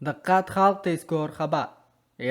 Diqqat xalq, tezkor xabar!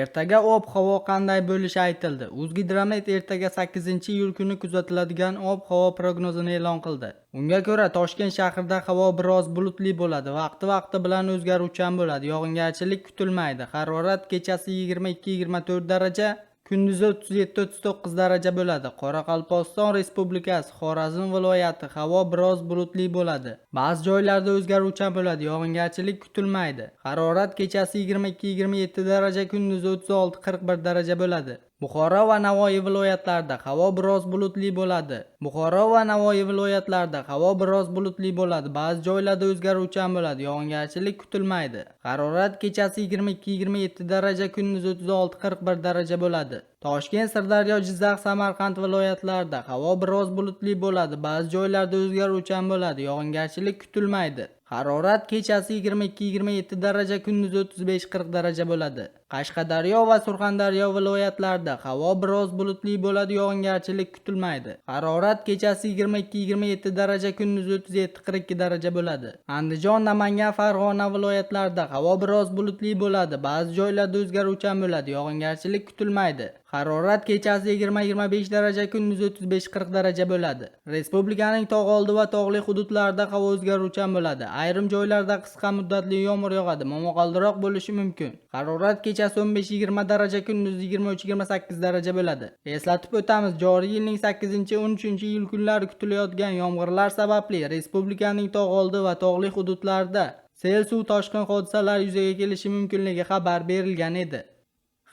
Ertaga ob-havo qanday bo'lishi aytildi. O'zgidromet ertaga 8-iyul kuni kuzatiladigan ob-havo prognozini e'lon qildi. Unga ko'ra, Toshkent shahrida havo biroz bulutli bo'ladi, vaqti-vaqti bilan o'zgaruvchan bo'ladi, yog'ingarchilik kutilmaydi. Harorat kechasi 22-24 daraja, kunduzi 37-39 daraja bo'ladi. Qoraqalpog'iston Respublikasi, Xorazm viloyati havo biroz bulutli bo'ladi. Ba'zi joylarda o'zgaruvchan bo'ladi, yog'ingarchilik kutilmaydi. Harorat kechasi 22-27 daraja, kunduzi 36-41 daraja bo'ladi. Buxoro va Navoiy viloyatlarida havo biroz bulutli bo'ladi. Buxoro va Navoiy viloyatlarida havo biroz bulutli bo'ladi. Ba'zi joylarda o'zgaruvchan bo'ladi, yog'ingarchilik kutilmaydi. Harorat kechasi 22-27 daraja, kunduzi 36-41 daraja bo'ladi. Toshkent, Sirdaryo, Jizzax, Samarqand viloyatlarida havo biroz bulutli bo'ladi. Ba'zi joylarda o'zgaruvchan bo'ladi, yog'ingarchilik kutilmaydi. Harorat kechasi 22-27 daraja, kunduzi 35-40 daraja bo'ladi. Qashqadaryo va Surxondaryo viloyatlarida havo biroz bulutli bo'ladi, yog'ingarchilik kutilmaydi. Harorat kechasi 22-27 daraja, kunduzi 37-42 daraja bo'ladi. Andijon, Namangan, Farg'ona viloyatlarida havo biroz bulutli bo'ladi. Ba'zi joylarda o'zgaruvchan bo'ladi, yog'ingarchilik kutilmaydi. Harorat kechasi 20-25 daraja, kunduzi 35-40 daraja bo'ladi. Respublikaning tog' oldi va tog'li hududlarida havo o'zgaruvchan bo'ladi. Ayrim joylarda qisqa muddatli yomg'ir yog'adi, momaqaldiroq bo'lishi mumkin. Harorat kechasi 15-20 daraja, kunduzi 23-28 daraja bo'ladi. Eslatib o'tamiz, joriy yilning 8-13-iyul kunlari kutilayotgan yomg'irlar sababli respublikaning tog' oldi va tog'li hududlarida sel suv toshqin hodisalari yuzaga kelishi mumkinligi xabar berilgan edi.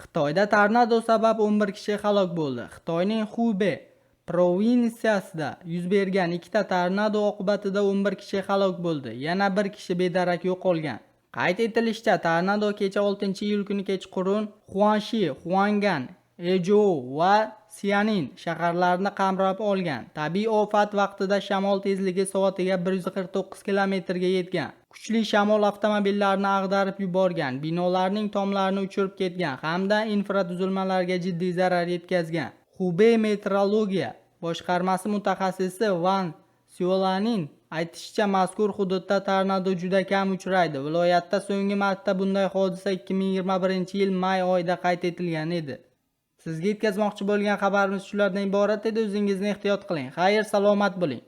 Xitoyda tornado sabab 11 kishi halok bo'ldi. Xitoyning Xubey provinsiyasida yuz bergan ikkita tornado oqibatida 11 kishi halok bo'ldi, yana bir kishi bedarak yo'qolgan. Qayd etilishicha, tornado kecha 6-iyul kuni kechqurun Xuanshi, Xuangan, Ejou va Sianin shaharlarini qamrab olgan. Tabiiy ofat vaqtida shamol tezligi soatiga 149 kilometrga yetgan. Kuchli shamol avtomobillarni ag'darib yuborgan, binolarning tomlarini uchirib ketgan hamda infratuzilmalarga jiddiy zarar yetkazgan. Xubey meteorologiya boshqarmasi mutaxassisi Van Siolaning aytishicha, mazkur hududda tornado juda kam uchraydi. Viloyatda so'nggi marta bunday hodisa 2021-yil may oyida qayd etilgan edi. Sizga yetkazmoqchi bo'lgan xabarimiz shulardan iborat edi. O'zingizni ehtiyot qiling. Xayr, salomat bo'ling.